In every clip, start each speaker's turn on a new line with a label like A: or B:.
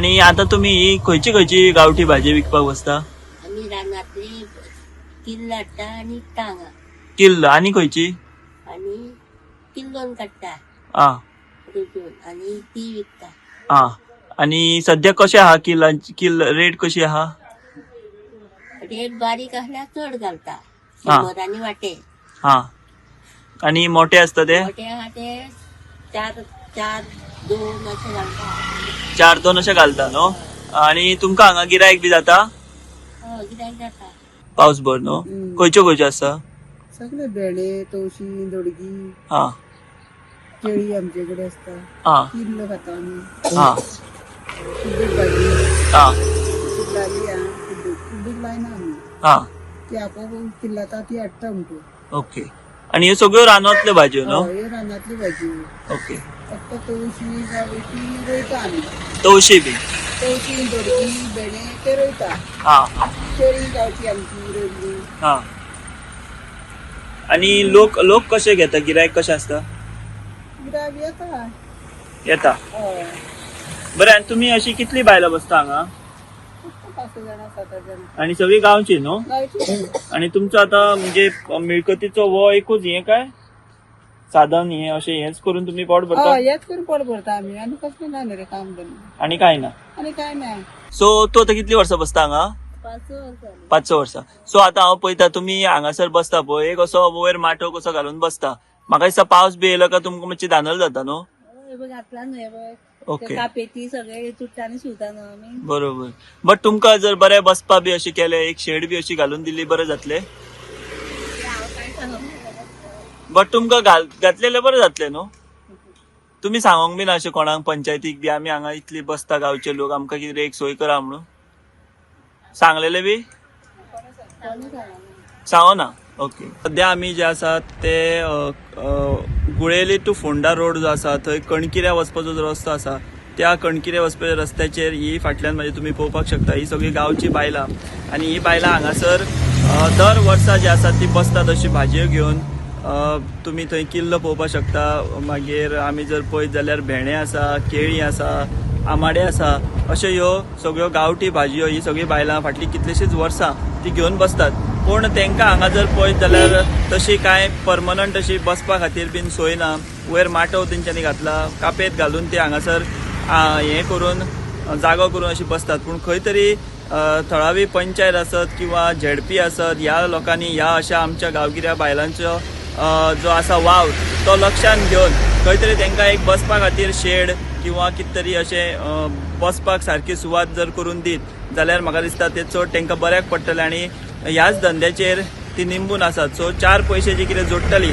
A: आणि आता तुमी ही खंयची खंयची गांवठी भाजी विकपाक बसता?
B: आमी रानांतली किल्ल हाडटा आनी विकता हांगा.
A: किल्ल आनी खंयची?
B: आनी किल्लोन काडटा
A: आ
B: रुजून आनी ती विकता.
A: आ आणि सध्या कशें आहा किल्लांची, किल्ल रेट कशी आहा?
B: रेट बारीक आसल्यार चड घालता,
A: हा.
B: शंबरांनी वाटे.
A: हा, आणि मोठे आसता ते?
B: मोठे आहा ते चार चार दोन अशें घालता.
A: चार दोन अशें घालता न्हू? आणि तुमकां हांगा गिरायक बी जाता?
B: हय, कित्याक जाता.
A: पावस भर न्हू?
C: हम्म.
A: खंयच्यो खंयच्यो आसता?
C: सगळे भेंडे, तवशी, दोडगी,
A: हा
C: केळी आमचे कडेन आसता.
A: हा
C: किल्ल खाता आमी.
A: हा
C: कुड्डूक भाजी.
A: हा
C: किल्लाली आहा. कुड्डूक कुड्डूक लायना आमी.
A: हा
C: ती आपोआप किल्लाता, ती हाडटा म्हणटू.
A: ओके, आणि ह्यो सगळ्यो रानांतल्यो भाजयो न्हू?
C: हय, ह्यो रानांतली भाजी.
A: ओके.
C: फक्त तवशी ती रोयता आमी.
A: तवशी बी?
C: तवशी, दोडगी, भेंडे ते रोयता.
A: हा हा
C: केळी गांवची आमची रोयल्ली.
A: हा, आणि लोक लोक कशे घेता, गिरायक कशें आसता?
C: गिरायक येता.
A: येता?
C: हय.
A: बरें, आनी तुमी अशी कितली बायलां बसता हांगा?
C: फक्त पांच स जाणां, सात आठ जाणां.
A: आणि सगळी गांवची न्हू?
C: गांवची.
A: आणि तुमचो आता म्हणजे मिळकतीचो हो एकूच हे काय साधन हे अशें हेच करून तुमी पोट भरता?
C: हय, हेच करून पोट भरता आमी, आनी कसलें ना न्हू रे काम धंदो.
A: आणि काय ना?
C: आनी काय ना.
A: सो तूं आतां कितली वर्सां बसता हांगा?
B: 5 वर्सां.
A: 5-6 वर्सां. सो आतां हांव पळयता तुमी हांगासर बसता पळय, एक असो वयर माटव कसो घालून बसता. म्हाका दिसता पावस बी येयलो काय तुमकां मातशी धांदल जाता न्हू?
D: हय बघ, घातला न्हू हे बघ.
A: ओके.
D: कापेती सगळे तुट्टा आनी शिंवता न्हू आमी.
A: बरोबर, बट तुमकां जर बरें बसपा बी अशें केलें, एक शेड बी अशी घालून दिली, बरें जातलें.
D: ते हांव काय सांगप.
A: बट तुमकां घातलेलें बरें जातलें न्हू? तुमी सांगोंक बी ना अशें कोणाक, पंचायतीक बी, आमी हांगा इतली बसता गांवचे लोक, आमकां कितें एक सोय करा म्हणून सांगलेलें बी? सांगो ना. ओके, सध्या आमी जे आसा ते गुळेली टू फोंडा रोड जो आसा थंय कणकिऱ्या वचपाचो जो रस्तो आसा, त्या कणकिऱ्या वचपाच्या रस्त्याचेर ही फाटल्यान म्हणजे तुमी पळोवपाक शकता ही सगळी गांवची बायलां. आनी ही बायलां हांगासर दर वर्सा जी आसा ती बसतात अशी भाजयो घेवन. तुमी थंय किल्ल पळोवपाक शकता. मागीर आमी जर पळयत जाल्यार भेंडे आसा, केळी आसा, आमाडे आसा, अश्यो ह्यो सगळ्यो गांवठी भाजयो ही सगळीं बायलां फाटलीं कितलींशींच वर्सां ती घेवन बसतात. पूण तांकां हांगा जर पळयत जाल्यार तशी कांय परमनंट अशी बसपा खातीर बीन सोय ना. वयर माटव तेंच्यांनी घातला, कापेत घालून ते हांगासर हें करून जागो करून अशी बसतात. पूण खंय तरी थळावी पंचायत आसत किंवा झेडपी आसत, ह्या लोकांनी ह्या अशा आमच्या गांवगिऱ्या बायलांचो जो आसा वावर तो लक्षांत घेवन खंय तरी तांकां एक बसपा खातीर शेड किंवा कितें तरी अशें बसपाक सारकी सुवात जर करून दीत जाल्यार म्हाका दिसता ते चड तांकां बऱ्याक पडटलें. आनी ह्याच धंद्याचेर ती निंबून आसात. सो 4 पयशे जे कितें जोडटली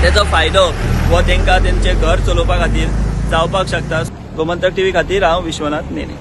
A: तेचो फायदो हो तांकां तेंचें घर चलोवपा खातीर जावपाक शकता. गोमंतक टीव्ही खातीर हांव विश्वनाथ नेने.